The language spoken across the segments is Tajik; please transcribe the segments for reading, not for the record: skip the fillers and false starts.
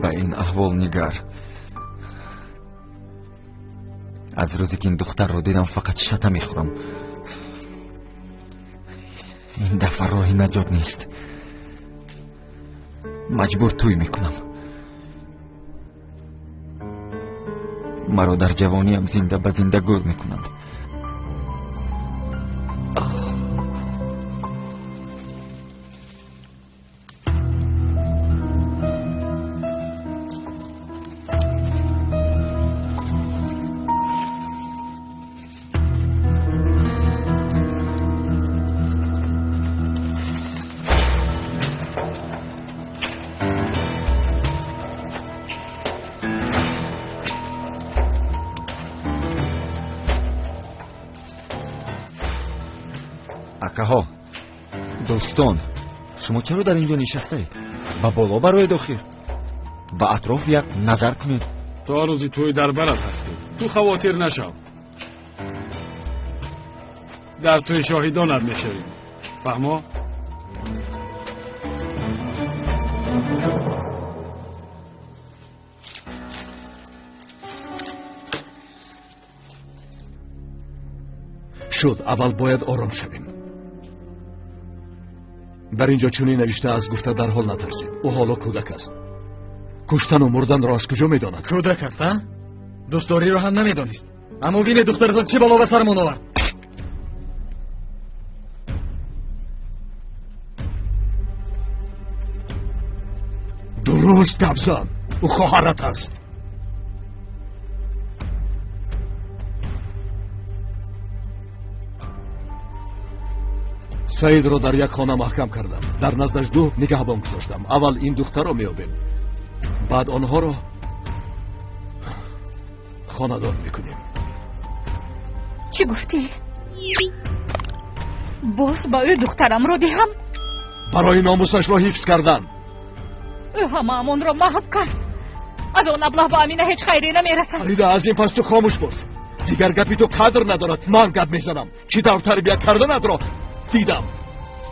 Ба ин аҳвол нигар. Аз рӯзе ки ин духтарро дидам, фақат шата мехӯрам. Ин дафъа роҳи наҷот нест. Маҷбур тӯй мекунам. Маро дар ҷавониам зинда ба зинда гӯр мекунанд. Акаҳо, дӯстон, шумо чаро дар ин ҷо нишастаед? Ба боло бароед охир. Ба атроф як назар кунед. То рӯзи тӯй дар барат ҳастем. Ту хавотир нашав. Дар тӯй шоҳидонат мешавем. Фаҳмо? Шуд, аввал бояд ором шавем. Дар ин ҷо чунин навишта аз гуфта дарҳол натарсед. Ӯ ҳоло кӯдак аст. Куштану мурданро аз куҷо медонад? Кӯдак аст, а? Дӯстдориро ҳам намедонист. Аммо бинед духтаратон чӣ бало ба сарамон овард. Дуруст гап зан. Ӯ хоҳарат аст. Саидро дар як хона маҳкам кардам. Дар наздаш ду нигаҳбон гузоштам. Аввал ин духтарро меёбем, баъд онҳоро хонадор мекунем. Чӣ гуфтӣ? Боз ба ӯ духтарамро диҳам? Барои номусашро ҳифз кардан. Ӯ ҳамаамонро маҳв кард. Аз он аблаҳ ба Амина ҳеҷ хайре намерасад. Фарида, аз ин пас ту хомӯш бош. Дигар гапи ту қадр надорад. Ман гап мезанам. Чӣ тавр тарбия карданатро дидам.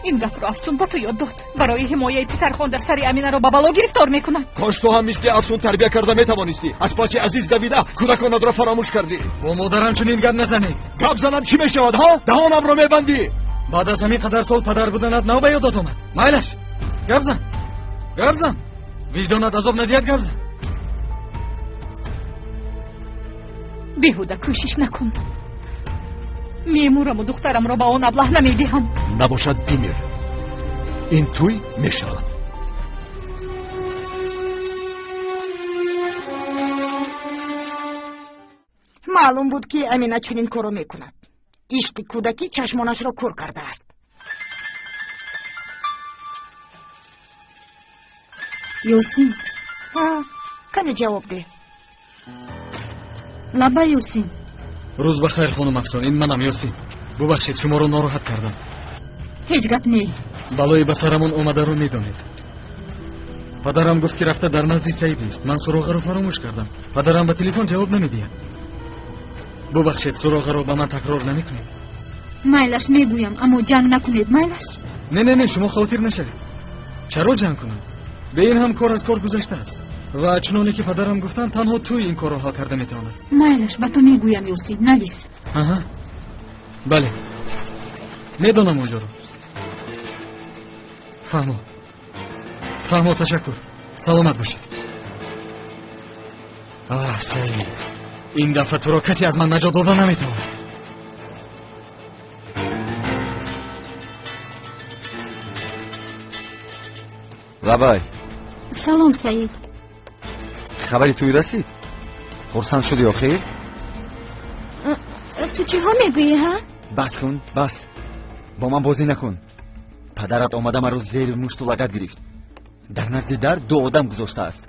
Ин гапро Афсун ба ту ёд дод. Барои ҳимояи писархон дар сари Аминаро ба бало гирифтор мекунад. Кош ту ҳам мисли Афсун тарбия карда метавонистӣ. Аз паси Азиз давида кӯдаконатро фаромӯш кардӣ. Бо модарам чунин гап назанед. Гап занам чӣ мешавад, ҳа? Даҳонамро мебандӣ. Баъд аз ҳамин қадар сол падар буданат нав ба ёдат омад. Майлаш, гап зан, гап зан. Виҷдонат азоб надиҳад, гап зан. Беҳуда кӯшиш накун. Мемураму духтарамро ба он аблаҳ намедиҳам. Набошад, бимир. Ин тӯй мешавад. Маълум буд, ки Амина чунин корро мекунад. Ишқи кӯдакӣ чашмонашро кӯр кардааст. Ёсин. Каме ҷавоб деҳ. Лаба, Ёсин. Рӯз ба хайр, хонум Афсон. Ин манам, Ёсин. Бубахшед, шуморо нороҳат кардам. Ҳеҷ гап не. Балои ба сарамон омадаро медонед. Падарам гуфт, ки рафта дар назди Саид нест. Ман суроғаро фаромӯш кардам. Падарам ба телефон ҷавоб намедиҳад. Бубахшед, суроғаро ба ман такрор намекунед? Майлаш, мегӯям, аммо ҷанг накунед, майлаш? Не, не, не, шумо хотир нашавед. Чаро ҷанг кунам? Бе ин ҳам кор аз кор гузаштааст. Ва чуноне ки падарам гуфтанд, танҳо тӯй ин корро ҳал карда метавонад. Майлаш, ба ту мегӯям, Ёсин, навис. Аҳа, бале, медонам онҷоро. Фаҳмо, фаҳмо, ташаккур, саломат бошед. Аҳ, Саид, ин дафъа туро касе аз ман наҷот дода наметавонад. Лабай. Салом, Саид. Хабари тӯй расид? Хурсанд шудӣ охир? Ту чиҳо мегӯӣ, ҳа? Бас кун, бас. Бо ман бозӣ накун. Падарат омада маро зери мушту лагат гирифт. Дар назди дар ду одам гузоштааст.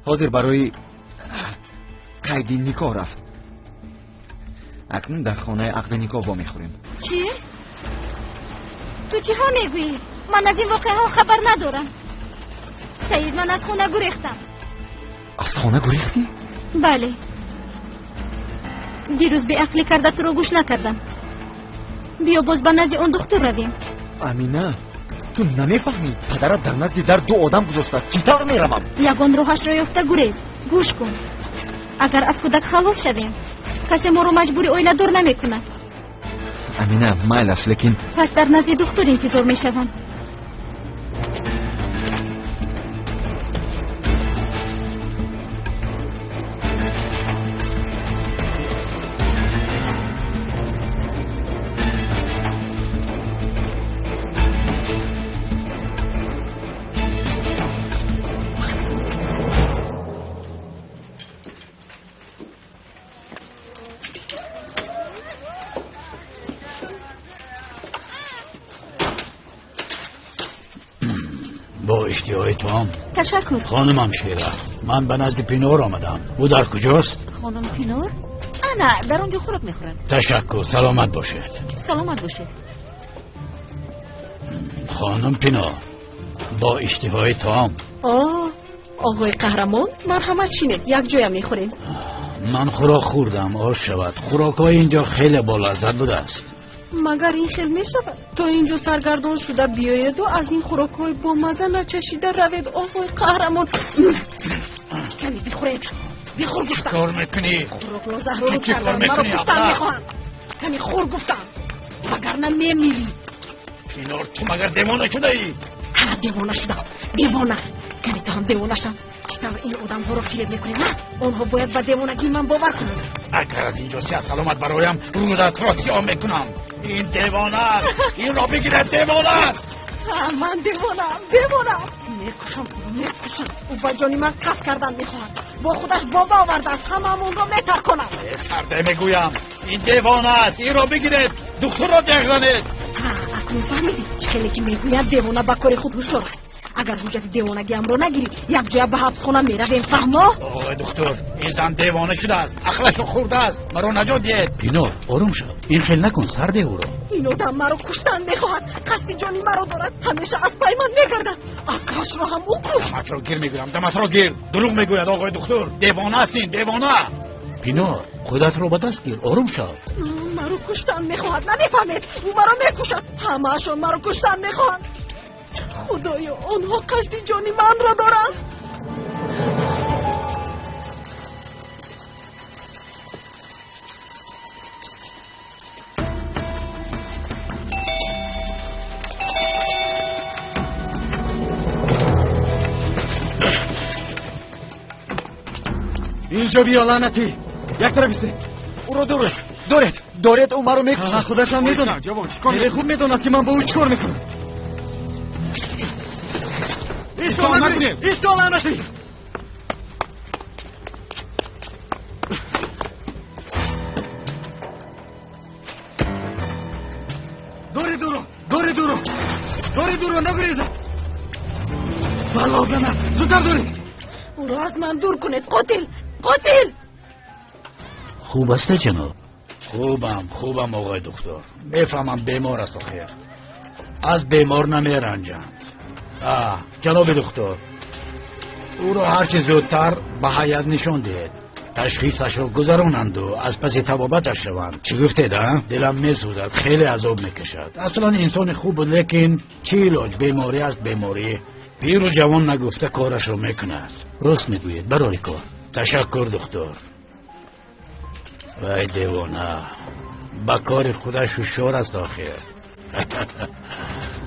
Ҳозир барои қайди никоҳ рафт. Акнун дар хонаи ақди никоҳ вомехӯрем. Чӣ? Ту чиҳо мегӯӣ? Ман аз ин воқеаҳо хабар надорам. Саид, ман аз хона гурехтам. Аз хона гурехтӣ? Бале. Дирӯз беақлӣ карда туро гӯш накардам. Биё боз ба назди он духтур равем. Амина, Ту намефаҳмӣ, падарат дар назди дар ду одам гузоштааст. Чӣ тавр меравам? Ягон роҳашро ёфта гурез. Гӯш кун, агар аз кӯдак халос шавем, касе моро маҷбури оиладор намекунад. Амина, майлаш, лекин пас дар назди духтур интизор мешавам. Бо иштиҳои тоам. Ташаккур. Хонумам Шера, ман ба назди Пинор омадам. Ӯ дар куҷост? Хонум Пинор? Ана, дар он ҷо хӯрок мехӯрад. Ташаккур, саломат бошед. Саломат бошед. Хонум Пинор, бо иштиҳои тоам. О, оғои қаҳрамон, марҳамат шинед, якҷоя мехӯрем. Ман хӯрок хӯрдам, ош шавад. Хӯрокҳои ин ҷо хеле болаззат будааст. Магар ин хел мешавад? То ин ҷо саргардон шуда биёеду аз ин хӯрокҳои бомазза начашида равед, оғои қаҳрамон. Каме бихӯред, бихӯр гуфтам. Чӣ кор мекунӣ? Хӯрокро заҳролуд Чӣ кор карданд, маро мекунӣ, куштан абла? мехоҳанд. Каме хӯр гуфтам, вагарна мемирӣ. Пинор, ту магар девона шудаӣ? Ҳа, девона шудам, девона. Каме ту ҳам девона шав. Чӣ тавр ин одамҳоро фиреб мекунӣ, ҳа? Онҳо бояд ба девонагии ман бовар кунанд. Агар аз ин ҷо сиҳат саломат бароям, рӯзатро сиёҳ мекунам. Ин девона аст, инро бигиред, девона аст. Ҳа, ман девонаам, девонаам. Мекушам туро, мекушам. Ӯ ба ҷони ман қасд кардан мехоҳад. Бо худаш бомба овардааст, ҳамаамонро метарконад. Сарде мегӯям, ин девона аст, инро бигиред, духтурро дегзанед. Ҳа, акнун фаҳмидӣ, чӣ хеле ки мегӯяд, девона ба кори худ ҳушёр аст. Агар ҳуҷҷати девонагиамро нагирӣ, якҷоя ба ҳабсхона меравем, фаҳмо? Оғои духтур, ин зан девона шудааст, ақлашро хӯрдааст, маро наҷот диҳед. Пинор, ором шав, ин хел накун, сарде ӯро. Ин одам маро куштан мехоҳад, қасди ҷони маро дорад, ҳамеша аз пай ман мегардад. Акашро ҳам ӯ кушт. Даматро гир мегӯям, даматро гир. Дурӯғ мегӯяд оғои духтур, девона аст ин, девона. Пинор, худатро ба даст гир, ором шав. Маро куштан мехоҳад, намефаҳмед? Ӯ маро мекушад, ҳамаашон маро куштан мехоҳанд. Худоё, онҳо қасди ҷони манро доранд. Инҷо биё, лаънатӣ. Як тараф истед. Ӯро доред, доред, доред, ӯ маро мекушад. Худаш ҳам медонад. Ҷавон, чӣ кор Хеле хуб медонад, ки ман бо ӯ чӣ кор мекунам. Исто, нагурез. Исто, лаънатӣ. Доред ӯро, доред ӯро, доред ӯро, нагурезад. Бало занад, зудтар доред. Ӯро аз ман дур кунед, қотил, қотил. Хуб аст, ҷаноб? Хубам, хубам, оғои духтур. Мефаҳмам, бемор аст охир. Аз бемор намеранҷанд. Ҷаноби духтур, ӯро ҳарчи зудтар ба ҳайат нишон диҳед. Ташхисашро гузаронанду аз паси табобаташ шаванд. Чӣ гуфтед, а? Дилам месӯзад, хеле азоб мекашад. Аслан инсони хуб буд, лекин чӣ илоҷ, беморӣ аст, беморӣ. Пиру ҷавон нагуфта корашро мекунад. Рост мегӯед, барори кор. Ташаккур, духтур. Вай девона, ба кори худаш ҳушёр аст охир.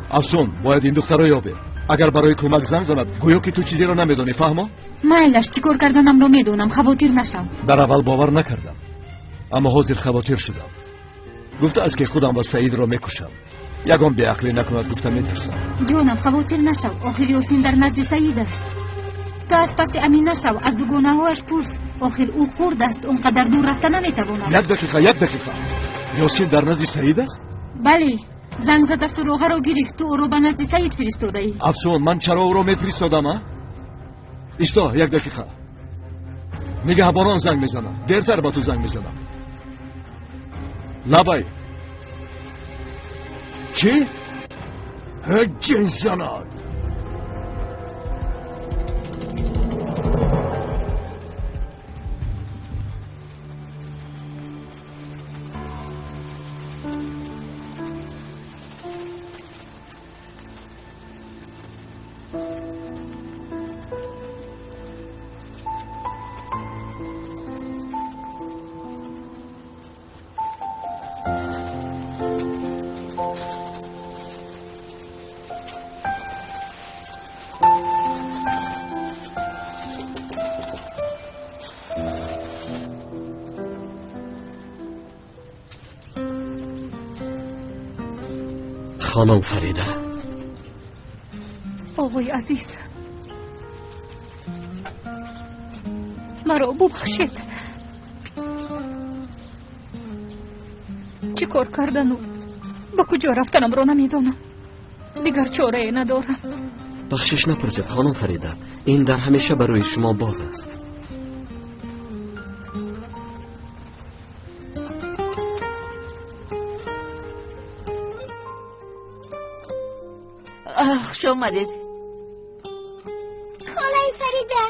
Афсун, бояд ин духтарро ёбем. Агар барои кӯмак занг занад, гӯё ки ту чизеро намедонӣ, фаҳмо? Майлаш, чӣ кор карданамро медонам, хавотир нашав. Дар аввал бовар накардам, аммо ҳозир хавотир шудам. Гуфтааст, ки худам ва Саидро мекушам. Ягон беақлӣ накунад, гуфта метарсам. Ҷонам, хавотир нашав, охир Ёсин дар назди Саид аст. Ту аз паси Амина шав, аз дугонаҳояш пурс. Охир ӯ хурд аст, он қадар дур рафта наметавонад. Як дақиқа, як дақиқа. Ёсин дар назди Саид аст? Бале, занг зада суроғаро гирифт, ту ӯро ба назди Саид фиристодаӣ. Афсун, ман чаро ӯро мефиристодам, а? Исто, як дақиқа. Нигаҳбонон занг мезанам, дертар ба ту занг мезанам. Лабай. Чӣ? Ҷин занад. Хонум Фарида. Оғои азиз, маро бубахшед. Чӣ кор кардану ба куҷо рафтанамро намедонам. Дигар чорае надорам. Бахшиш напурсед, хонум Фарида. Ин дар ҳамеша барои шумо боз аст. Хуш омадед. Холаи Фарида.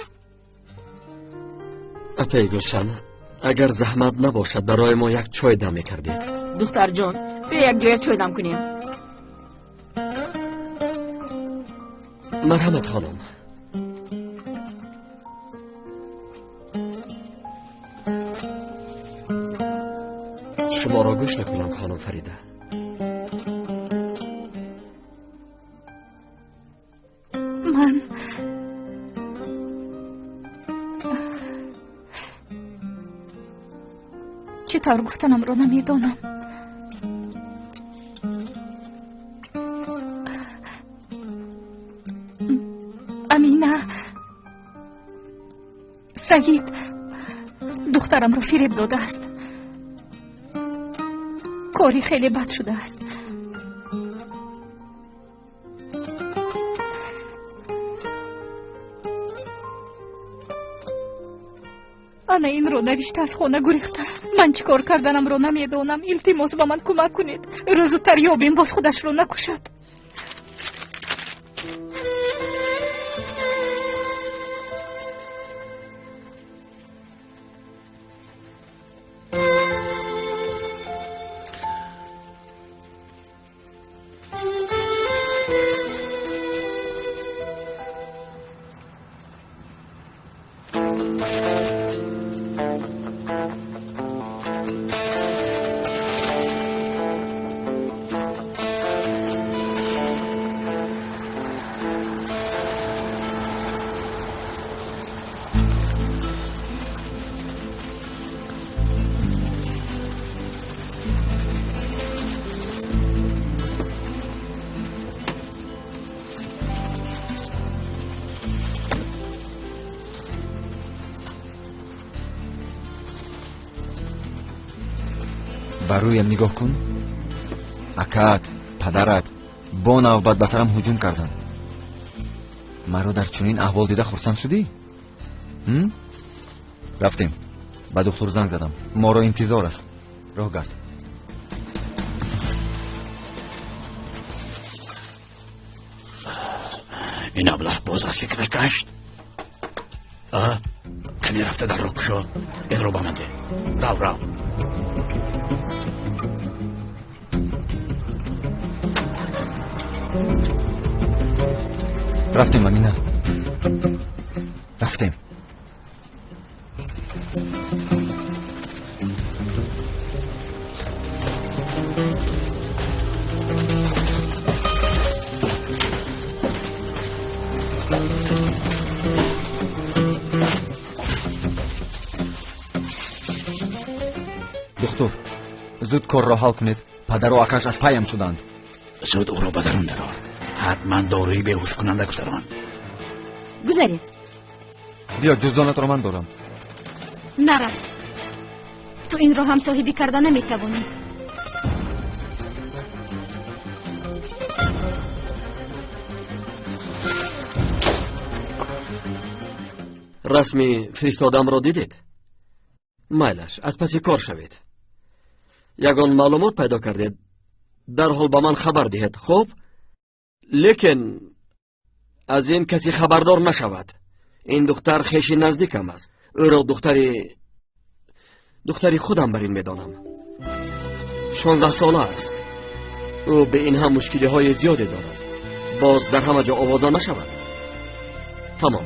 Апаи Гулшан, агар заҳмат набошад, барои мо як чой дам мекардед. Духтарҷон, биё якҷоя чой дам кунем. Марҳамат, хонум. Шуморо гӯш мекунам, хонум Фарида. Ман чӣ тавр гуфтанамро намедонам. Амина, Саид духтарамро фиреб додааст. Кори хеле бад шудааст. Ана инро навишта аз хона гурехта. Ман чӣ кор карданамро намедонам. Илтимос, ба ман кӯмак кунед. Ӯро зудтар ёбем, боз худашро накушад. Ба рӯям нигоҳ кун. Акаат, падарат бо навбат ба сарам ҳуҷум карданд. Маро дар чунин аҳвол дида хурсанд шудӣ? Рафтем. Ба духтур занг задам. Моро интизор аст. Роҳ гард. Ин аблаҳ боз аз фикраш гашт. Каме рафта дарро кушо. Инро ба ман деҳ. Рав, рав. Рафтем, Амина. Рафтем. Духтур, зуд корро ҳал кунед. Падару акаш аз паям шуданд. Зуд ӯро ба дарун дарор. Ҳатман доруи беҳушкунанда гузарон. Гузаред. Биё, ҷуздонатро ман дорам. Нарав. Ту инро ҳам соҳибӣ карда наметавонӣ. Расми фиристодамро дидед? Майлаш, аз паси кор шавед. Ягон маълумот пайдо кардед, дарҳол ба ман хабар диҳед, хуб? Лекин аз ин касе хабардор нашавад. Ин духтар хеши наздикам аст. Ӯро духтари худам бар ин медонам. 16 сола аст. Ӯ бе ин ҳам мушкилиҳои зиёде дорад. Боз дар ҳама ҷо овоза нашавад. Тамом.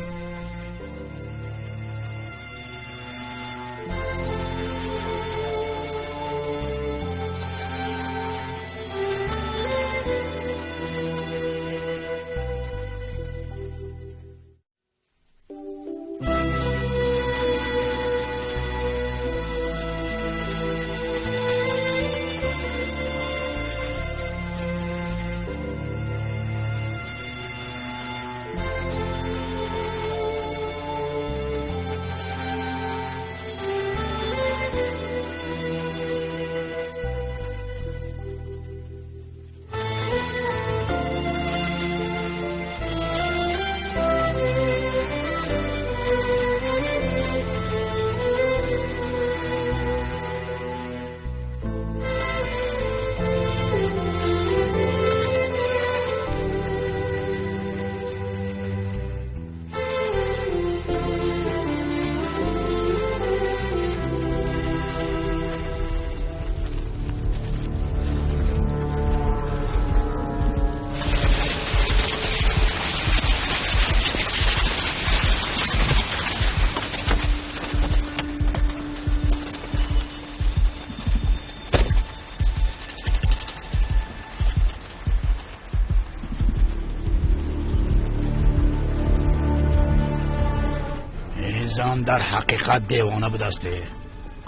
Зан дар ҳақиқат девона будааст.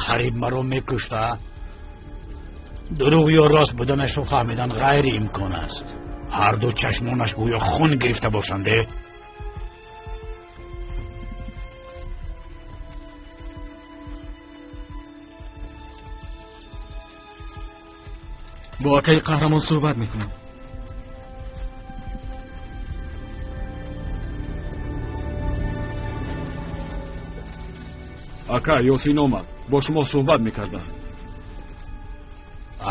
Қариб маро мекушта. Дурӯғ ё рост буданашро фаҳмидан ғайриимкон аст. Ҳар ду чашмонаш гӯё хун гирифта бошанд. Бо акаи Қаҳрамон суҳбат мекунам. Ака, Ёсин омад, бо шумо суҳбат мекардааст.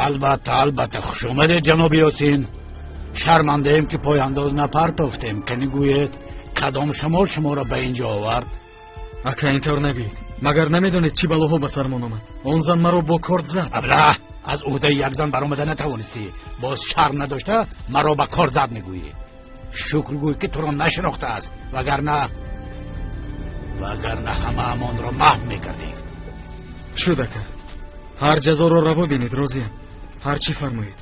Албатта, албатта, хуш омадед, ҷаноби Ёсин. Шармандаем ки пойандоз напартофтем. Кани гӯед, кадом шамол шуморо ба ин ҷо овард? Ака, ин тавр нагӯед. Магар намедонед чӣ балоҳо ба сармон омад? Он зан маро бо корд зад. Абла, аз уҳдаи як зан баромада натавонистӣ. Боз шарм надошта маро ба кор зад мегӯӣ. Шукр гӯй ки туро нашинохтааст, вагарна ҳамаамонро маҳв мекардем. Шуд, ака. Ҳар ҷазоро раво бинед, розиям. Ҳар чӣ фармоед.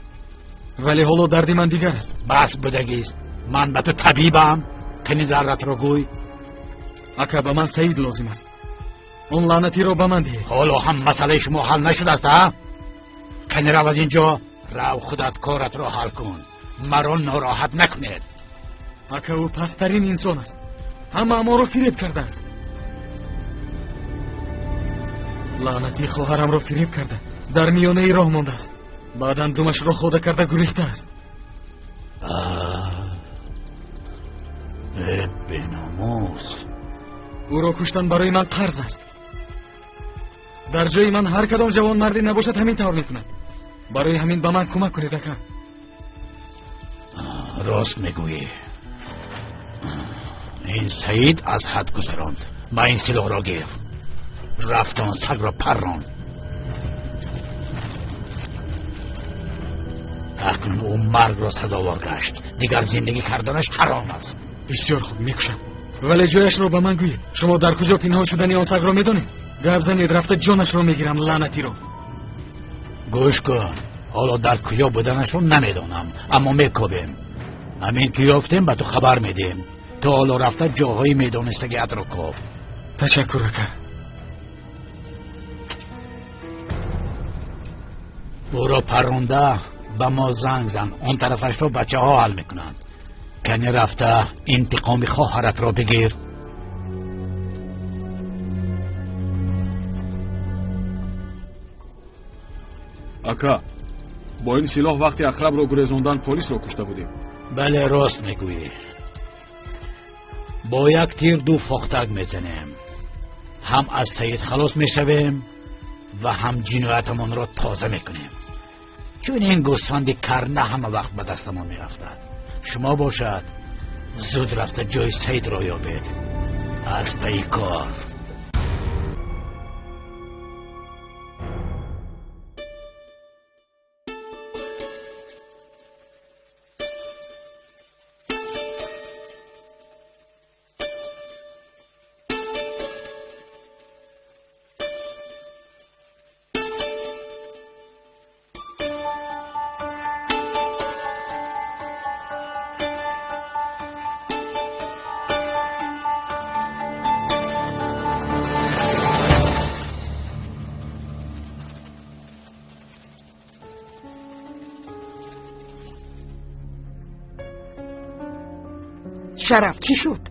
Вале ҳоло дарди ман дигар аст. Бас будагист. Ман ба ту табибам. Кани дардатро гӯй. Ака, ба ман Саид лозим аст. Он лаънатиро ба ман диҳед. Ҳоло ҳам масъалаи шумо ҳал нашудааст, а? Кани рав аз ин ҷо. Рав худат коратро ҳал кун. Маро нороҳат накунед. Ака, ӯ пасттарин инсон аст. Ҳамаамонро фиреб кардааст. Лаънатӣ хоҳарамро фиреб карда, дар миёнаи роҳ мондааст. Баъдан думашро хода карда гурехтааст. Э, беномус! Ӯро куштан барои ман қарз аст. Дар ҷои ман ҳар кадом ҷавонмарде набошад ҳамин тавр мекунад. Барои ҳамин ба ман кӯмак кунед, ака. Рост мегӯӣ. Ин Саид аз ҳад гузаронд. Ма ин силоҳро гир. Рафт он сагро паррон. Акнун ӯ маргро сазовор гашт. Дигар зиндагӣ карданаш ҳаром аст. Бисёр хуб, мекушам. Вале ҷояшро ба ман гӯед. Шумо дар куҷо пинҳон шудани он сагро медонед? Гап занед, рафта ҷонашро мегирам, лаънатиро. Гӯш кун, ҳоло дар куҷо буданашро намедонам, аммо мекобем. Ҳамин ки ёфтем ба ту хабар медиҳем. Ту ҳоло рафта ҷоҳои медонистагиатро коб. Ташаккур, ака. Ӯро парронда ба мо занг зан. Он тарафашро бачаҳо ҳал мекунанд. Кани рафта интиқоми хоҳаратро бигир. Ака, бо ин силоҳ вақти ақрабро гурезондан полисро кушта будем. Бале, рост мегӯӣ. Бо як тир ду фохтак мезанем. Ҳам аз Саид халос мешавем ва ҳам ҷиноятамонро тоза мекунем. Чун ин гӯсфанди кар на ҳама вақт ба дастамон меафтад. Шумо бошад зуд рафта ҷои Саидро ёбед. Аз пайи кор. Шараф чӣ шуд?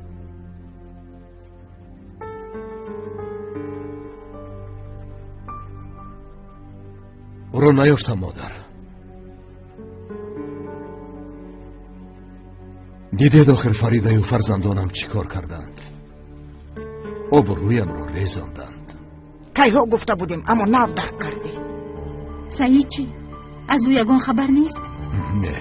Ӯро наёфтам, модар. Дидед охир Фаридаю фарзандонам чӣ кор карданд? Обрӯямро резонданд. Кайҳо гуфта будем, аммо нав дарк кардӣ. Саид чӣ? Аз ӯ ягон хабар нест? Не.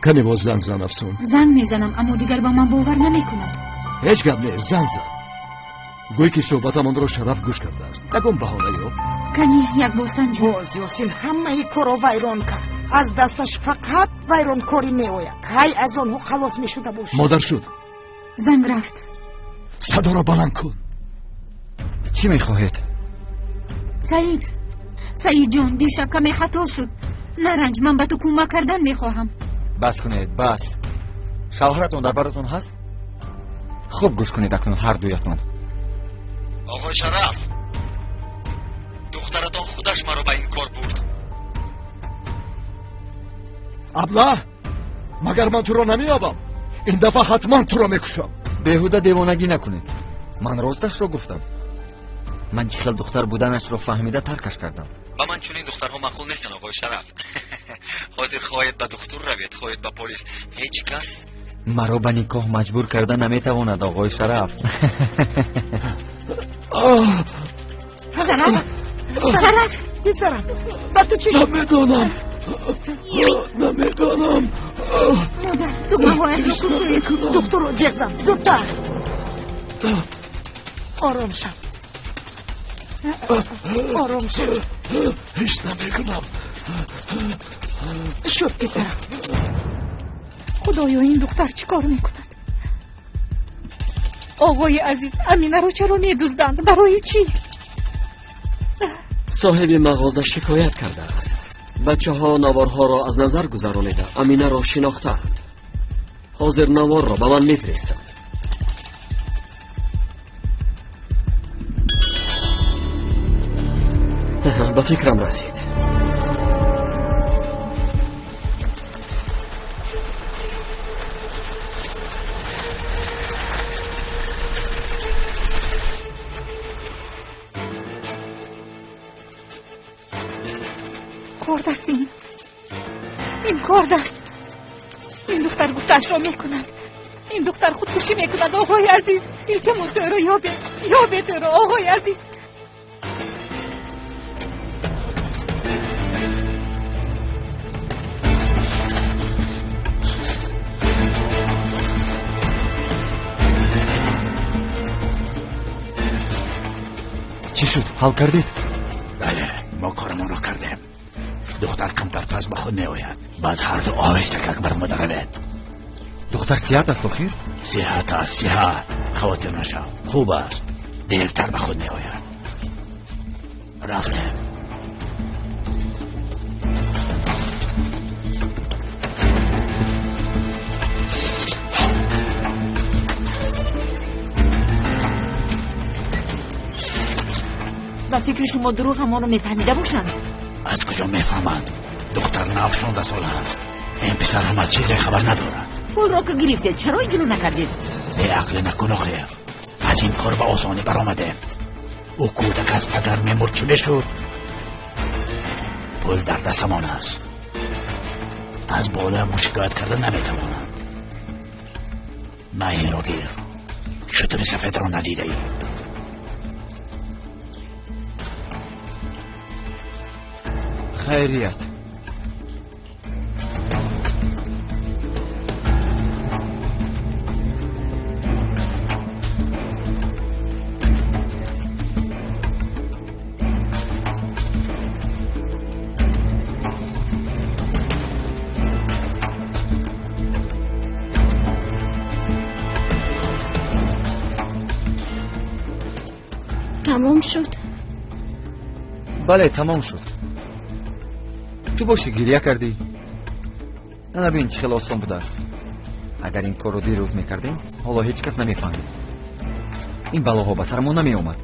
Кане боз занг зан, Афсун. Занг мезанам, аммо дигар ба ман бовар намекунад. Ҳеҷ гап нест, занг зан. Гӯй ки суҳбатамонро Шараф гӯш кардааст. Ягон баҳона ёб. Кани як бор санҷ. Боз Ёсин ҳамаи корро вайрон кард. Аз дасташ фақат вайронкорӣ меояд. Ҳай аз онҳо халос мешуда бошад. Модар шуд. Занг рафт. Садоро баланд кун. Чӣ мехоҳед? Саид, Саидҷон, дишаб каме хато шуд. Наранҷ, ман ба ту кӯмак кардан мехоҳам. Бас кунед, бас. Шавҳаратон дар баратон ҳаст? Хуб гӯш кунед акнун ҳар дуятон. Оғои Шараф, духтаратон худаш маро ба ин кор бурд. Аблаҳ, магар ман туро намеёбам? Ин дафъа ҳатман туро мекушам. Беҳуда девонагӣ накунед. Ман росташро гуфтам. Ман чӣ хел духтар буданашро фаҳмида таркаш кардам. Ба ман чунин духтарҳо маъқул нестанд, оғои Шараф. Ҳозир хоҳед ба духтур равед, хоҳед ба полис. Ҳеҷ кас маро ба никоҳ маҷбур карда наметавонад, оғои Шараф. Шараф, Шараф, писарам, ба ту чӣ шуд? Намедонам, намедонам. Модар, тугмаҳояшро кушоед. Духтурро ҷеғ зан, зудтар. Ором шав, ором шав. Ҳеҷ намекунам. Шуд, писарам. Худоё, ин духтар чӣ кор мекунад? Оғои азиз, Аминаро чаро медузданд? Барои чӣ? Соҳиби мағоза шикоят кардааст. Бачаҳо наворҳоро аз назар гузаронида Аминаро шинохтаанд. Ҳозир наворро ба ман мефиристанд. Ба фикрам расид. Корд аст ин. Ин корд аст. Ин духтар гуфтаашро мекунад. Ин духтар худкушӣ мекунад, оғои азиз. Илтимос, ӯро ёбед, ёбед ӯро, оғои азиз. Чӣ шуд? Ҳал кардед? Бале, мо корамонро кардем. Духтар камтар пас ба худ меояд. Баъд ҳарду оҳиста как баромада равед. Духтар сиҳат аст охир? Сиҳат аст, сиҳат. Хавотир нашав. Хуб аст. Дертар ба худ меояд. Рафтем. Ба фикри шумо дурӯғ ҳамонро мефаҳмида бошанд? Аз куҷо мефаҳманд? Духтар нав 16 сола аст. Ин писар ҳам аз чизе хабар надорад. Пулро ки гирифтед, чаро иҷро накардед? Беақлӣ накун, охир. Аз ин кор ба осонӣ баромадем. Ӯ кӯдак аст, агар мемурд чӣ мешуд? Пул дар дастамон аст. Аз болоямон шикоят карда наметавонанд. На инро гир. Шутури сафедро надидаӣ. Хайрият. Тамом шуд? Бале, тамом шуд. Ту бошӣ гиря кардӣ. Ана бин чӣ хеле осон будааст. Агар ин корро дирӯз мекардем, ҳоло ҳеҷ кас намефаҳмид. Ин балоҳо ба сарамон намеомад.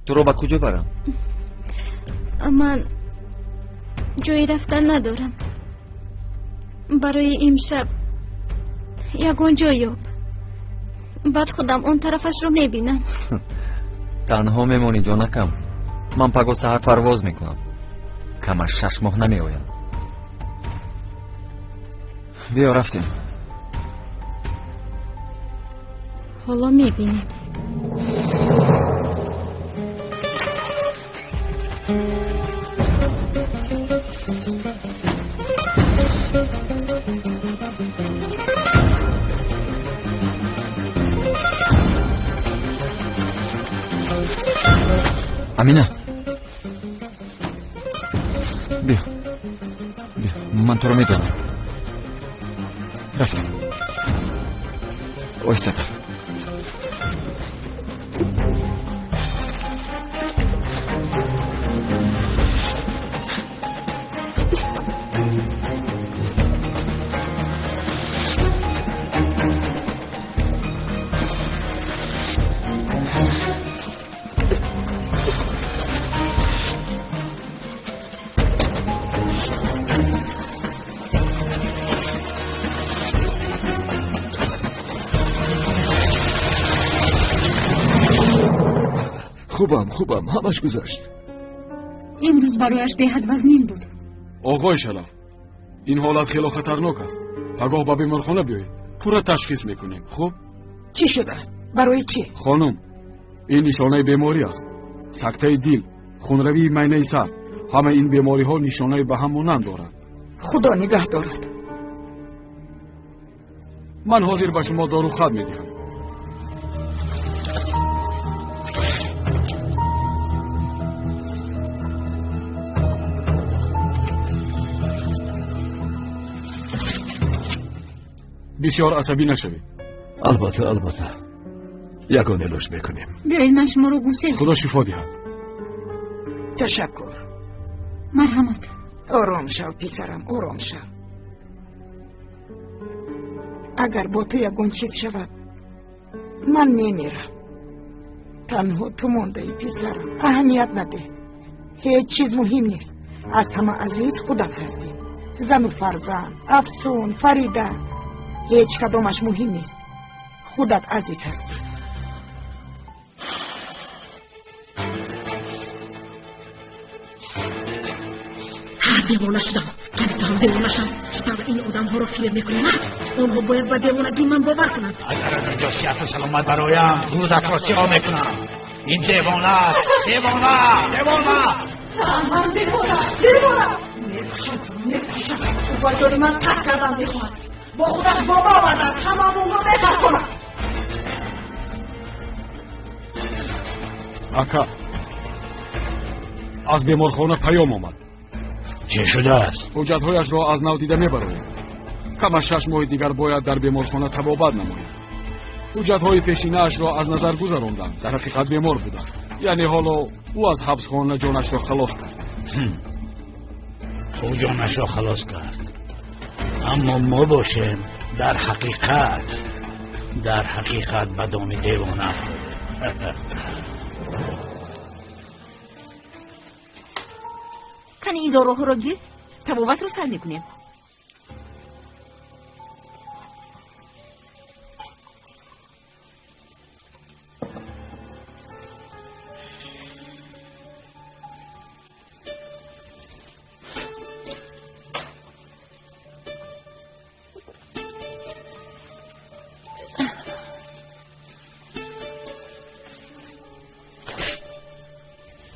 Туро ба куҷо барам? Ман ҷои рафтан надорам. Барои имшаб ягон ҷой ёб. Баъд худам он тарафашро мебинам. Танҳо мемонӣ, ҷонакам. Ман паго саҳар парвоз мекунам. Камаш 6 моҳ намеоям. Биё, рафтем. Ҳоло мебинем. Амина, биё, биё, ман туро медонам. Рафтем. Оҳистатар. Хубам, хубам, ҳамаш гузашт. Имрӯз барояш беҳад вазнин буд. Оғои Шараф, ин ҳолат хело хатарнок аст. Пагоҳ ба беморхона биёед, пурра ташхис мекунем. Хуб? Чӣ шудааст? Барои чӣ? Хонум, ин нишонаи беморӣ аст. Сактаи дил, хунравии майнаи сар, ҳамаи ин бемориҳо нишонаи ба ҳам монанд доранд. Худо нигаҳ дорад. Ман ҳозир ба шумо дорухат медиҳам. Бисёр асабӣ нашавед. Албатта, албатта. Ягон илоҷ мекунем. Биёед ман шуморо гусел. Худо шифо диҳад. Ташаккур. Марҳамат. Ором шав, писарам, ором шав. Агар бо ту ягон чиз шавад, ман мемирам. Танҳо ту мондаӣ, писарам. Аҳамият надеҳ. Ҳеҷ чиз муҳим нест. Аз ҳама азиз худат ҳастӣ. Зану фарзанд, Афсун, Фарида. Ҳеҷ кадомаш муҳим нест. Худат азиз ҳастӣ. Девона шудам. Ту девона шав. Чӣ тавр ин одамҳоро фиреб мекунӣ? Онҳо бояд ба девонагии ман бовар кунанд. Агар аз инҷо сиҳату саломат бароям, рӯзатро сиёҳ мекунам. Ин девона аст. Девона, девона. Ман девона, девона. Мекушам, мекушам. Ӯ ба ҷони ман қасд кардан мехоҳад. Бо худаш бомба овардааст. Ҳамамонро метарконад. Ака, аз беморхона паём омад. Чӣ шудааст? Ҳуҷҷатҳояшро аз нав дида мебароем. Камаш 6 моҳи дигар бояд дар беморхона табобат намояд. Ҳуҷҷатҳои пешинаашро аз назар гузаронданд. Дар ҳақиқат бемор будааст. Яъне ҳоло ӯ аз ҳабсхона ҷонашро халос кард. Ӯ ҷонашро халос кард. Аммо мо бошем дар ҳақиқат ба доми девона афтодем. Кани ин доруҳоро гир, табобатро сар мекунем.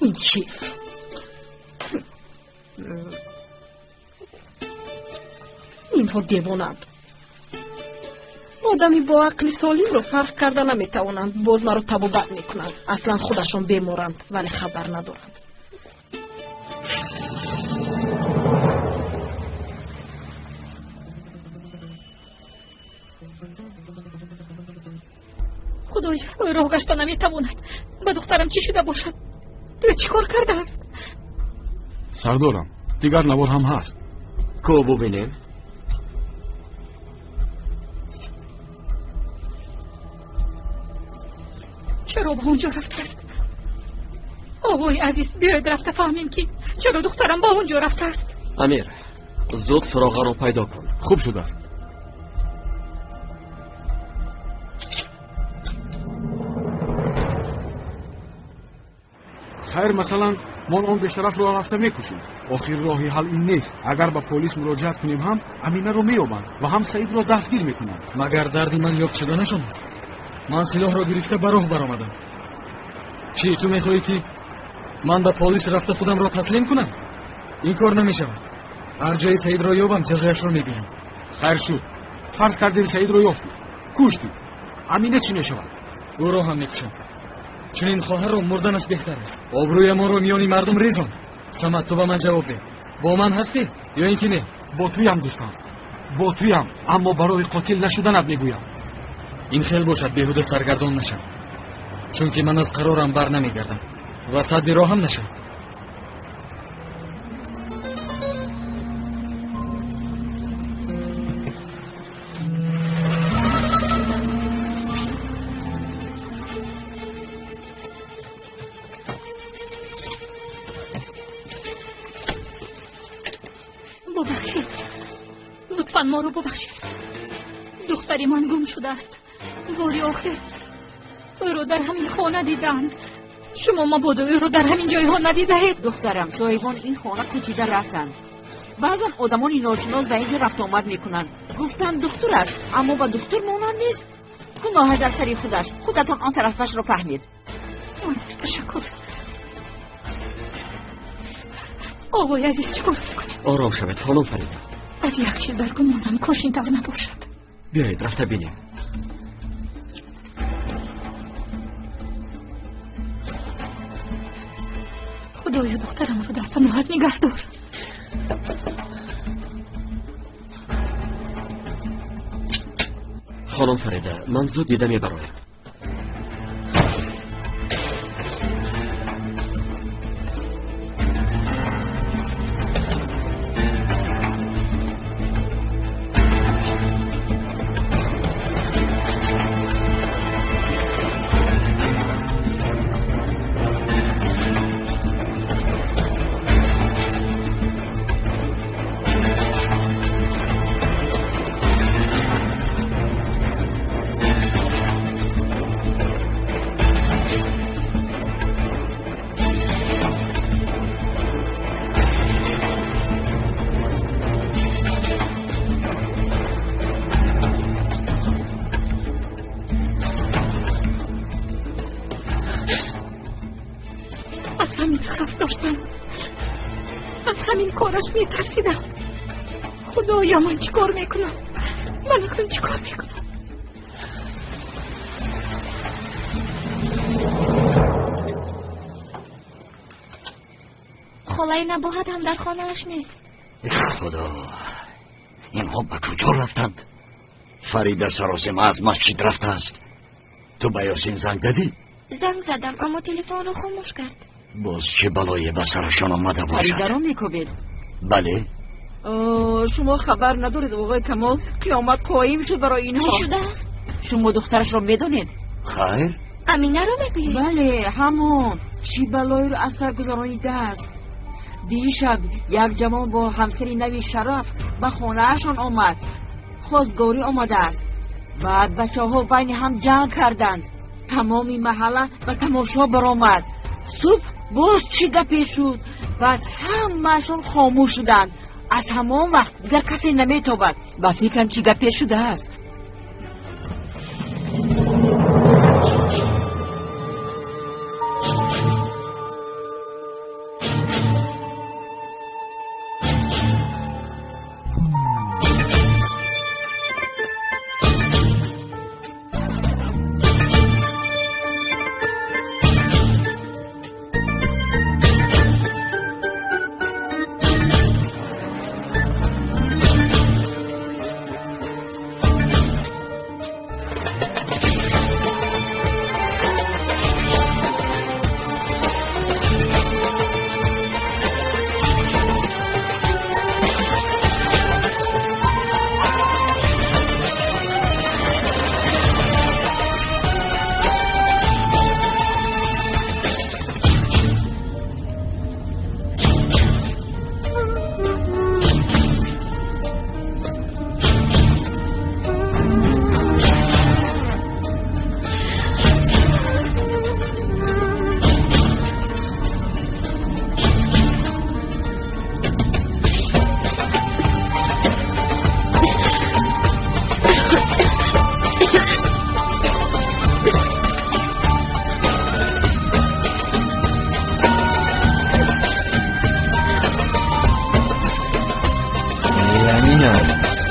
Ин чист? Инҳо девонанд. Одами бо ақли солимро фарқ карда наметавонанд. Боз маро табобат мекунанд. Аслан худашон беморанд, вале хабар надоранд. Худоё, ӯ роҳ гашта наметавонад. Ба духтарам чӣ шуда бошад? Ту чӣ кор кардааст? Сардорам, дигар навор ҳам ҳаст. Ко бубинем. Чаро ба он ҷо рафтааст? Овои азиз, биёед рафта фаҳмем ки чаро духтарам ба он ҷо рафтааст. Амир, зуд суроғаро пайдо кун. Хуб шудааст. Хайр, масалан, мон он бешарафро рафта мекушем. Охир роҳи ҳал ин нест. Агар ба полис муроҷиат кунем ҳам Аминаро меёбанд ва ҳам Саидро дастгир мекунанд. Магар дарди ман ёфт шуданашон аст? Ман силоҳро гирифта ба роҳ баромадам. Чӣ, ту мехоҳӣ ки ман ба полис рафта худамро таслим кунам? Ин кор намешавад. Ҳар ҷое Саидро ёбам, ҷазояшро мегирам. Хайр шуд. Фарз кардем Саидро ёфтӣ, куштӣ. Амина чӣ мешавад? Ӯро ҳам мекушам. Чунин хоҳарро мурданаш беҳтар аст. Обрӯи моро миёни мардум резон. Самад, ту ба ман ҷавоб деҳ. Бо ман ҳастӣ ё ин ки не? Бо туям дӯстам, бо туям, аммо барои қотил нашуданат мегӯям. Ин хел бошад, беҳуда саргардон нашам, чунки ман аз қарорам бар намегардам ва садди роҳам нашам. Бубахшед, лутфан моро бубахшед. Духтари ман гум шудааст. Бори охир ӯро дар ҳамин хона диданд. Шумо мабодо ӯро дар ҳамин ҷойҳо надидаед? Духтарам, соҳибон ин хона кӯчида рафтанд. Баъзан одамони ношинос ба ин ҷо рафтуомад мекунанд. Гуфтанд духтур аст, аммо ба духтур монанд нест. Гуноҳаш дар сари худаш. Худатон он тарафашро фаҳмед. Ташаккур. Оғои азиз, чӣ кор мекунед? Ором шавед, хонум Фарида. Аз як чиз дар гумонам, кош ин тавр набошад. Биёед рафта бинем. Худоё, духтарамро дар паноҳат нигаҳдор. Хонум Фарида, ман зуд дида мебароям. Аз ҳамин кораш метарсидам. Худоё, ман чӣ кор мекунам? Ман акнун чӣ кор мекунам? Холаи Набоҳат ҳам дар хонааш нест. Худо, инҳо ба куҷо рафтанд? Фарида саросима аз масҷид рафтааст. Ту ба Ёсин занг задӣ? Занг задам, аммо телефонро хомӯш кард. Боз чӣ балое ба сарашон омада бошад? Фаридаро мекобед? Бале. Шумо хабар надоред, оғои Камол, қиёмат қоим шуд барои инҳо. Чӣ шудааст? Шумо духтарашро медонед? Хайр. Аминаро мегӯед? Бале, ҳамон. Чӣ балоеро аз сар гузаронидааст? Дишаб як ҷавон бо ҳамсари нави Шараф ба хонаашон омад. Хостгорӣ омадааст. Баъд бачаҳо байни ҳам ҷанг карданд. Тамоми маҳалла ба тамошо баромад. Субҳ боз чӣ гапе шуд? Баъд ҳамаашон хомӯш шуданд. Аз ҳамон вақт дигар касе наметобад. Ба фикрам чӣ гапе шудааст.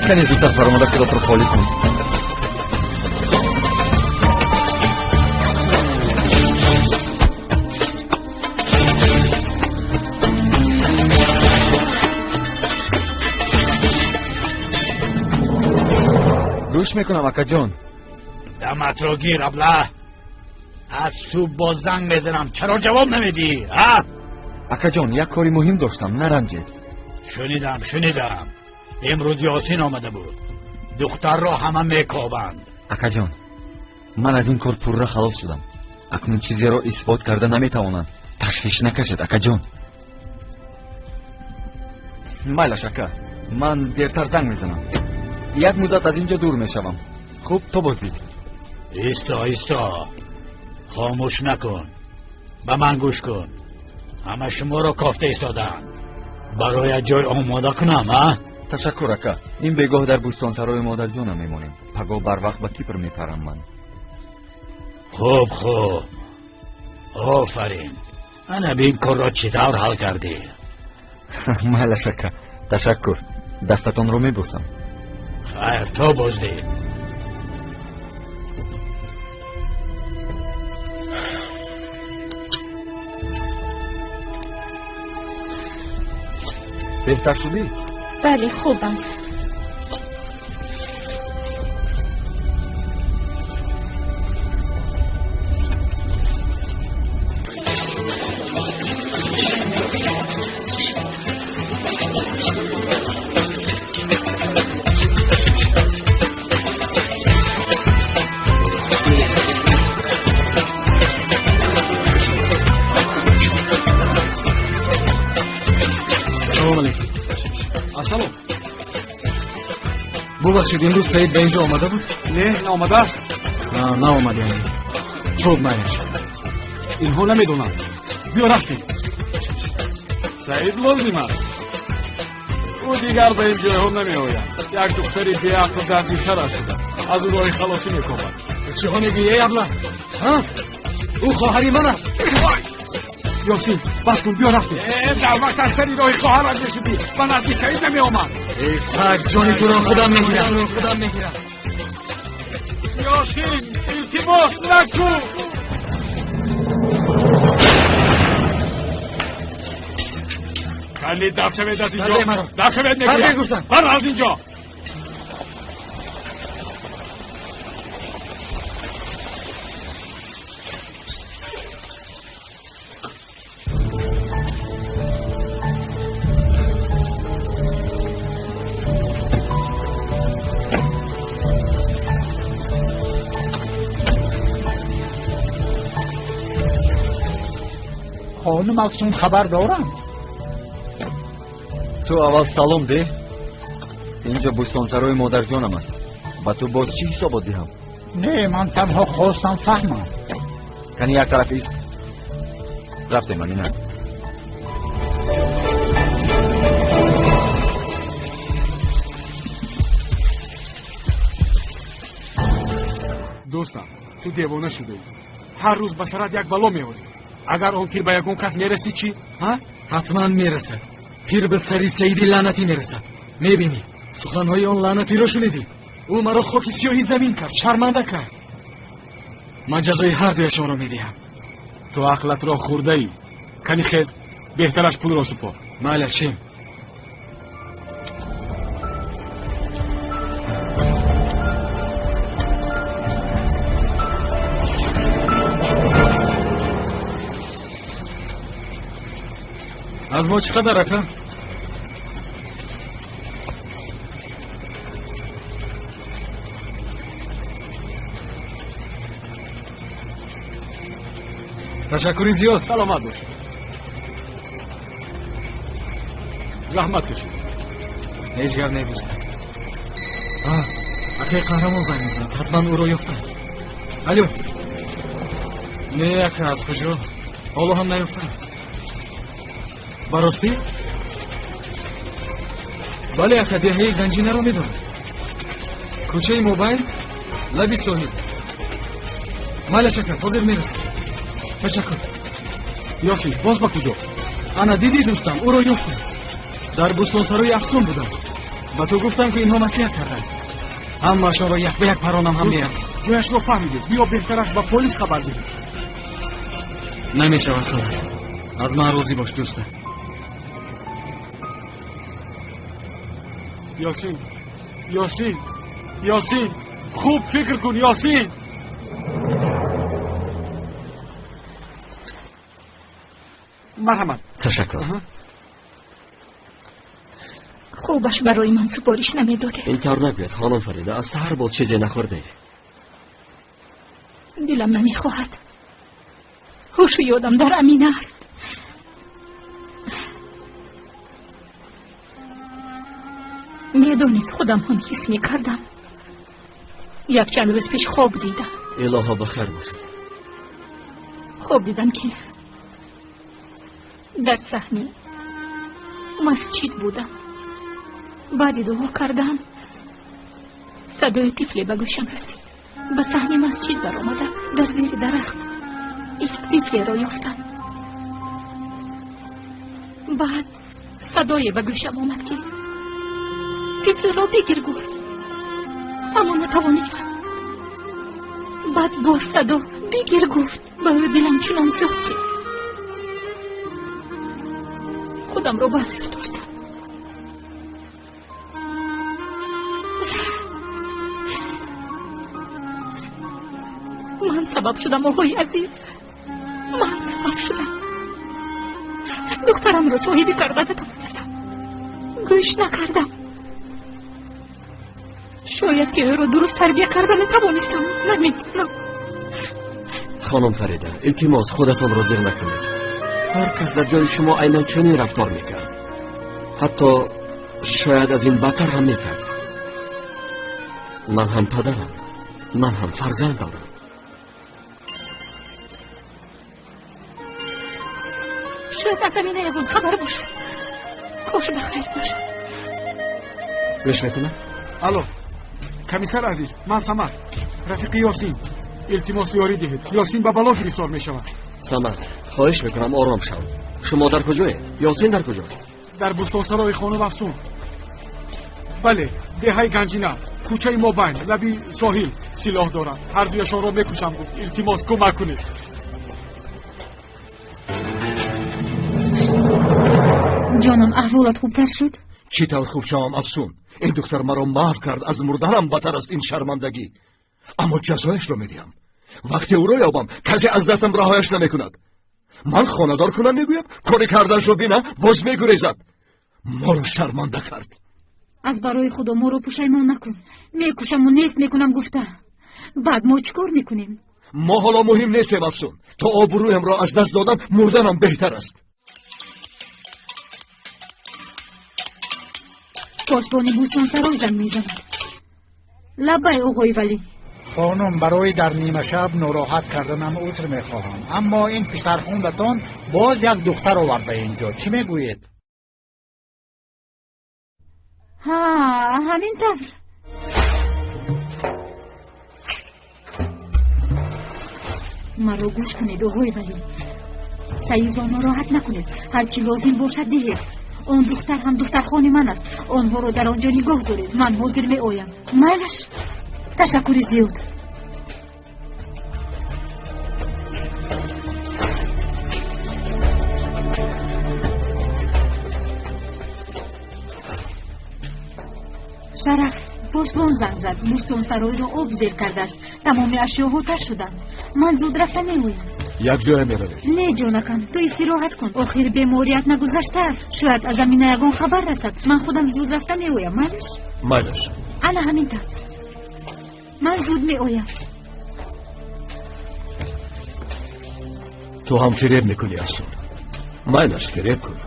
Кане зудтар фаромада худатро холӣ кун. Гӯш мекунам, акаҷон. Даматро гир, абла. Аз субҳ боз занг мезанам, чаро ҷавоб намедиҳӣ? Акаҷон, як кори муҳим доштам, наранҷед. Шунидам, шунидам. Имрӯз Ёсин омада буд. Духтарро ҳама мекобанд. Акаҷон, ман аз ин кор пурра халос шудам. Акнун чизеро исбот карда наметавонам. Ташвиш накашед, акаҷон. Майлаш, ака, ман дертар занг мезанам. Як муддат аз ин ҷо дур мешавам. Хуб, то боздид. Исто, исто, хомӯш накун. Ба ман гӯш кун. Ҳама шуморо кофта истодаанд. Барои ҷой омода кунам, а? Ташаккур, ака. Ин бегоҳ дар бӯстонсарои модарҷонам мемонем. Пагоҳ барвақт ба Кипр мепарам ман. Хуб, хуб. Офарин. Ана бин корро чӣ тавр ҳал кардӣ. Майлаш, ака. Ташаккур. Дастатонро мебӯсам. Хайр, то боздид. Беҳтар шудӣ? Бале, хубам. Салом алейкум. Ассалом. Бубахшед, имрӯз Саид ба инҷо омада буд? Не, наомадааст. Наомад яъне. Хуб, майлаш. Инҳо намедонанд. Биё рафтем. Саид лозим аст. Ӯ дигар ба ин ҷойҳо намеояд. Як духтари беақлу дарди сараш шуда. Аз ӯ роҳи халосӣ мекобад. Чиҳо мегӯӣ, эй абла? Ҳа? Ӯ хоҳари ман аст. Ёсин, бас кун, биё рафтем. Дар вақт аз сари роҳи хоҳарат мешудӣ, ба назди Саид намеомад. Эй саг, ҷони туро худам мегирам. Ёсин, илтимос накун. Калид даф шавед аз инҷо. Даф шавед мегӯям. Бар аз инҷо. Хонум Афсун хабар дорам. Ту аввал салом деҳ. Инҷо бӯстонсарои модарҷонам аст. Ба ту боз чӣ ҳисобот диҳам? Не, ман танҳо хостам фаҳмам. Кани як тараф ист. Рафтем, Амина. Дӯстам, ту девона шудаӣ. Ҳар рӯз ба сарат як бало меорӣ. Агар он тир ба ягон кас мерасӣ чӣ? Ҳа? Ҳатман мерасад. Тир ба сари Саиди лаънатӣ мерасад. Мебинӣ, суханҳои он лаънатиро шунидӣ. Ӯ маро хоки сиёҳи замин кард, шарманда кард. Ман ҷазои ҳар дуяшонро медиҳам. Ту ақлатро хӯрдаӣ. Кани хез, беҳтараш пулро супор. Майла, шем. Аз мо чӣ қадар, ака? Ташаккури зиёд. Саломат бошед. Заҳмат кашед. Ҳеҷ гап небустам. Акаи Қаҳрамон занг мезанад. Ҳатман ӯро ёфтааст. Алё. Не, ака, аз куҷо? Ҳоло ҳам наёфтам. Ба ростӣ? Бале, ака, деҳаи Ганҷинаро медонам. Кӯчаи мобайн, лаби соҳил. Майлаш, ака, ҳозир мерасам. Ташаккур. Ёсин, боз ба куҷо? Ана дидӣ, дӯстам, ӯро ёфтам. Дар бӯстонсарои Афсун будааст. Ба ту гуфтам, ки инҳо маслиҳат карданд. Ҳамаашонро як ба як паронам ҳам меарзад. Ҷояшро фаҳмидем. Биё беҳтараш ба полис хабар диҳем. Намешавад, Солар. Аз ман розӣ бош, дӯстам. Ёсин, Ёсин, Ёсин, хуб фикр кун, Ёсин. Марҳамат. Ташаккур. Хубаш барои ман супориш намедодед. Ин тавр нагӯед, хонум Фарида, аз саҳар боз чизе нахӯрдед. Дилам намехоҳад. Ҳушу ёдам дар Амина аст. Медонед, худам ҳам ҳис мекардам. Якчанд рӯз пеш хоб дидам. Илоҳо, ба хайр бошад. Хоб дидам, ки Дар саҳни масҷид будам. Баъди дуо кардан садои тифле ба гӯшам расид. Ба саҳни масҷид баромадам. Дар зери дарахт як тифлеро ёфтам. Баъд садое ба гӯшам омад, ки тифлро бигир гуфт, аммо натавонистам. Баъд боз садо бигир гуфт. Барои дилам чунон сӯхт, ки худамро ба зир доштам. Ман сабаб шудам, оғои азиз, ман сабаб шудам. Духтарамро соҳибӣ карда натавонистам, гӯш накардам. Шояд ки ӯро дуруст тарбия карда натавонистам, намедонам. Хонум Фарида, илтимос, худатонро зир накунед. Ҳар кас дар ҷои шумо айнан чунин рафтор мекард, ҳатто шояд аз ин бадтар ҳам мекард. Ман ҳам падарам, ман ҳам фарзанд дорам. Шояд аз Амина ягон хабар бошад. Кош ба хайр бошад. Гӯш мекунам. Алло, комиссар азиз, ман Самад, рафиқи Ёсин. Илтимос, ёрӣ диҳед. Ёсин ба бало гирифтор мешавад. Самад, хоҳиш мекунам, ором шав. Шумо дар куҷоед? Ёсин дар куҷост? Дар бӯстонсарои хонум Афсун. Бале, деҳаи Ганҷина, кӯчаи Мобайн, лаби соҳил. Силоҳ дорад. Ҳар дуяшонро мекушам гуфт. Илтимос, кӯмак кунед. Ҷонам, аҳволат хубтар шуд? Чӣ тавр хуб шавам, Афсун? Ин духтар маро маҳв кард. Аз мурданам батар аст ин шармандагӣ. Аммо ҷазояшро медиҳам. Вақте ӯро ёбам, касе аз дастам раҳояш намекунад. Ман хонадор кунам мегӯям, кори карданашро бина, боз мегурезад. Моро шарманда кард. Аз барои худо моро пушаймон накун. Мекушаму нест мекунам гуфта. Баъд мо чӣ кор мекунем? Мо ҳоло муҳим нестем, Афсун. То обрӯямро аз даст додам, мурданам беҳтар аст. Посбони бӯстонсарой занг мезанад. Лаббай, оғои валӣ. Хонум, барои дар нимашаб нороҳат карданам узр мехоҳам, аммо ин писархондатон боз як духтар овард ба инҷо. Чӣ мегӯед? Ҳа, ҳамин тавр. Маро гӯш кунед, оғои валӣ. Саидро нороҳат накунед. Ҳар чӣ лозим бошад диҳед. Он духтар ҳам духтархони ман аст. Онҳоро дар он ҷо нигоҳ доред. Ман ҳозир меоям. Майлаш, ташаккури зиёд. Шараф, посбон занг зад. Бӯстонсаройро об зер кардааст. Тамоми ашёҳо тар шуданд. Ман зуд рафта меоям. Як ҷоя меравед? Не, ҷонакам, ту истироҳат кун. Охир беморият нагузаштааст. Шояд аз Амина ягон хабар расад. Ман худам зуд рафта меоям. Майлаш? Майлаш. Ана ҳамин тавр. Ман зуд меоям. Ту ҳам фиреб мекунӣ, Афсун. Майлаш, фиреб кун.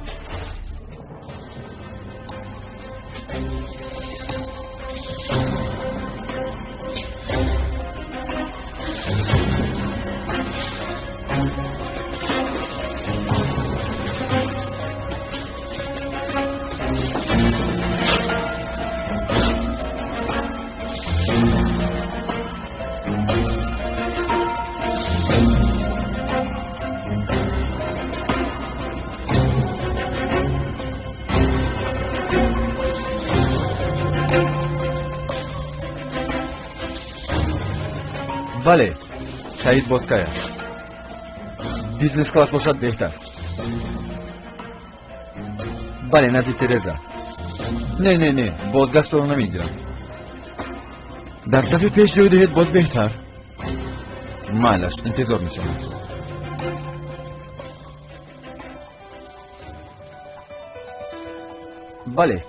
Бале, Саид боз кай аст? Бизнес класс бошад беҳтар. Бале, назди Тереза. Не, не, не, бозгаштро намегирам. Дар сафи пеш ҷой диҳед, боз беҳтар. Майлаш, интизор мешавам. Бале.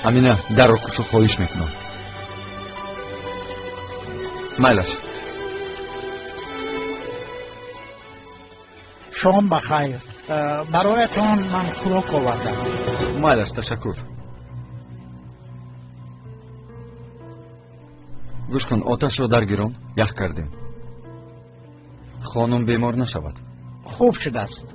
Амина, дарро кушо, хоҳиш мекунам. Майлаш. Шом ба хайр. Бароятон ман хӯрок овардам. Майлаш, ташаккур. Гӯш кун, оташро даргирон, ях кардем. Хонум бемор нашавад. Хуб шудааст.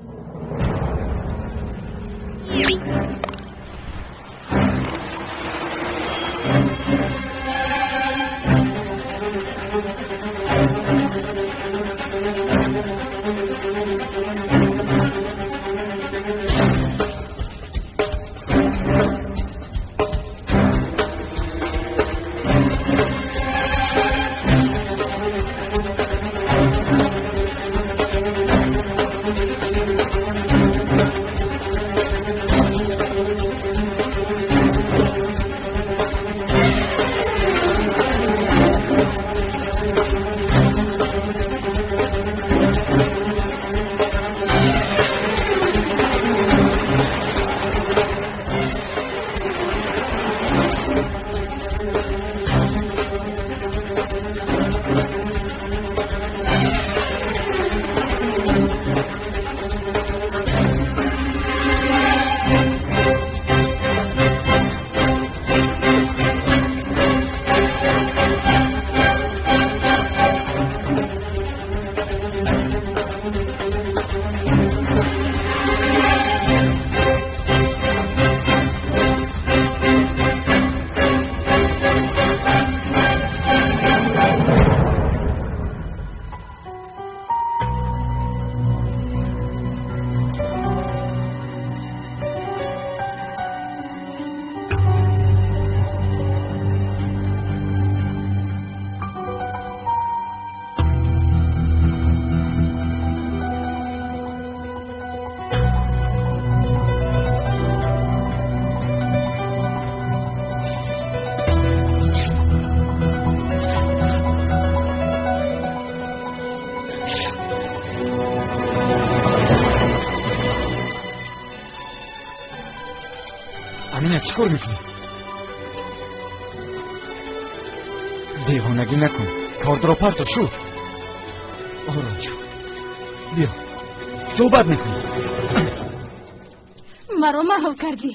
Амина, чӣ кор мекунӣ? Девонагӣ накун. Кордро парто, шуд. Ором шуд. Биё. Суҳбат мекунем. Маро маҳв кардӣ.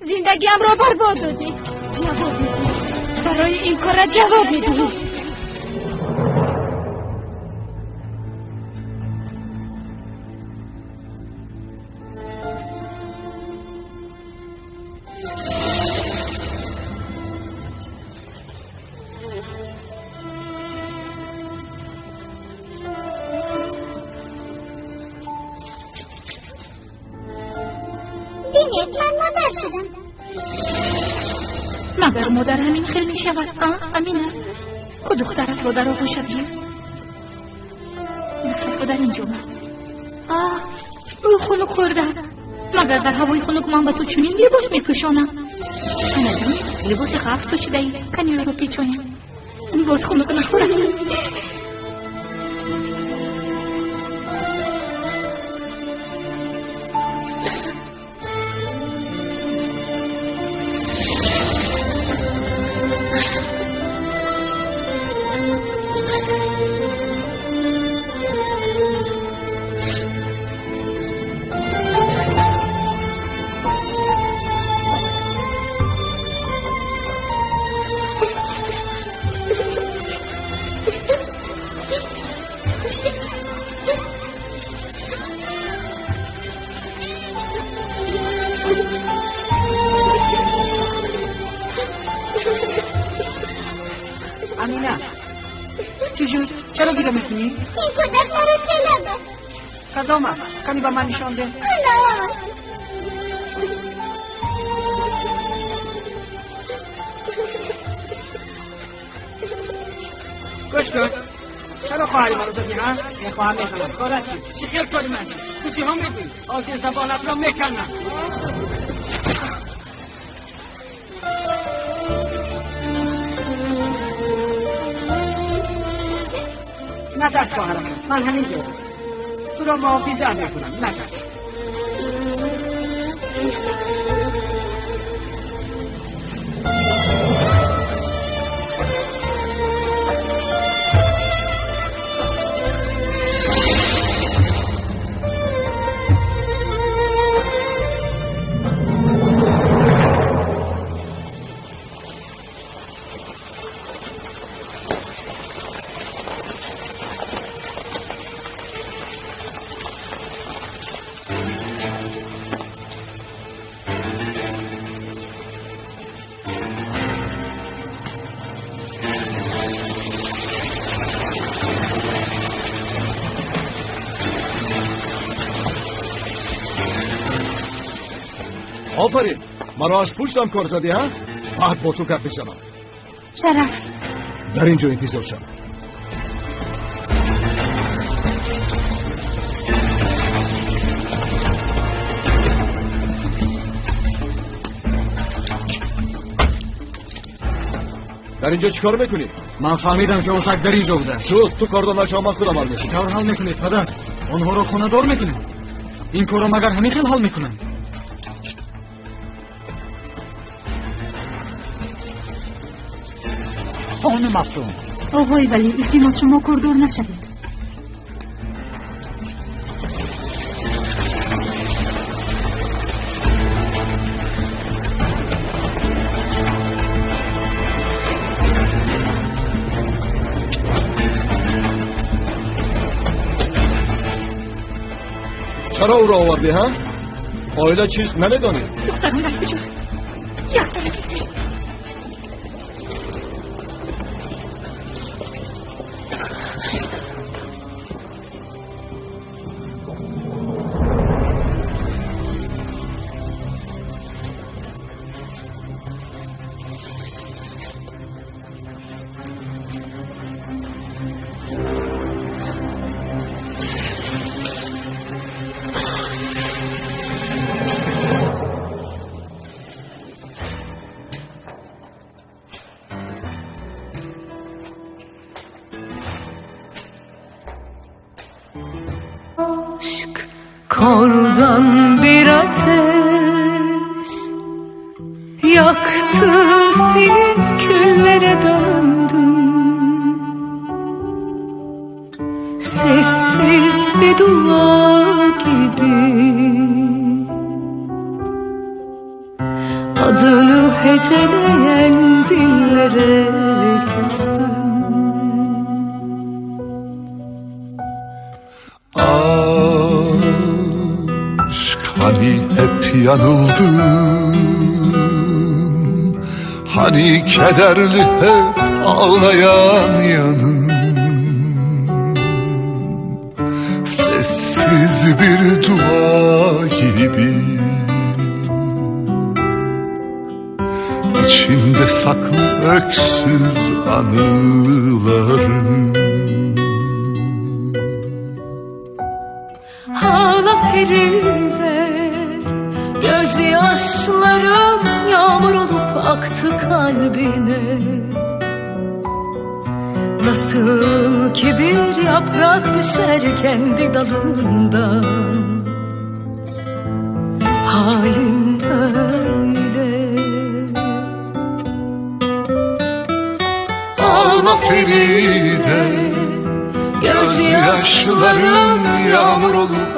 Зиндагиамро барбод додӣ. Ҷавоб медиҳӣ. Барои ин кора ҷавоб медиҳӣ. Бинед, ман модар шудам. Магар модар ҳамин хел мешавад, а, Амина? Ку духтаратро дар оғӯшат гир. Дастатро дар ин ҷо ман. Аҳ, ӯ хунук хӯрдааст. Магар дар ҳавои хунук ман ба ту чунин либос мепӯшонам? Анаҷон, либоси ғафз пӯшидаӣ, кани ӯро печонем. Боз хунук нахӯрад. Амина, чӣ шуд? Чаро гиря мекунӣ? Ин кӯдак маро тела дод. Кадом аст? Кани ба ман нишон деҳ. Ана он. Гӯш кун. Чаро хоҳари маро задӣ, ҳа? Мехоҳам, мехоҳам. Корат чӣ? Чӣ хел кори ман чӣ? Ту чиҳо мегӯӣ? Ҳозир забонатро меканам. Натарс, хоҳарам. Ман ҳамин ҷоям. Туро муҳофизат мекунам. Натарс. Офарин, маро аз пуштам кор задӣ, ҳа? Баъд бо ту гап мезанам. Шараф, дар ин ҷо интизор шав. Дар ин ҷо чӣ кор мекунӣ? Ман фаҳмидам, ки он саг дар ин ҷо будааст. Шуд, ту кордор нашав, ман худам ҳал мекунам. Чӣ тавр ҳал мекунед, падар? Онҳоро хонадор мекунед? Ин корро магар ҳамин хел ҳал мекунанд? Хонум Афсун. Оғои Валӣ, илтимос, шумо кордор нашавед. Чаро ӯро овардӣ, ҳа? Оила чиз намедонӣ? Духтарам дар куҷост? Як тарафи. Kordan bir ateş yaktı seni, küllere döndüm. Sessiz bir dua gibi adını heceleyen dillere küstüm. Hani hep yanıldın, hani kederli hep ağlayan yanın, sessiz bir dua gibi içinde saklı öksüz anıların. Ağla Feride, gözyaşlarım yağmur olup aktı kalbine. Nasıl ki bir yaprak düşer kendi dalından, halim öyle. Ağla Feride, gözyaşlarım yağmur olup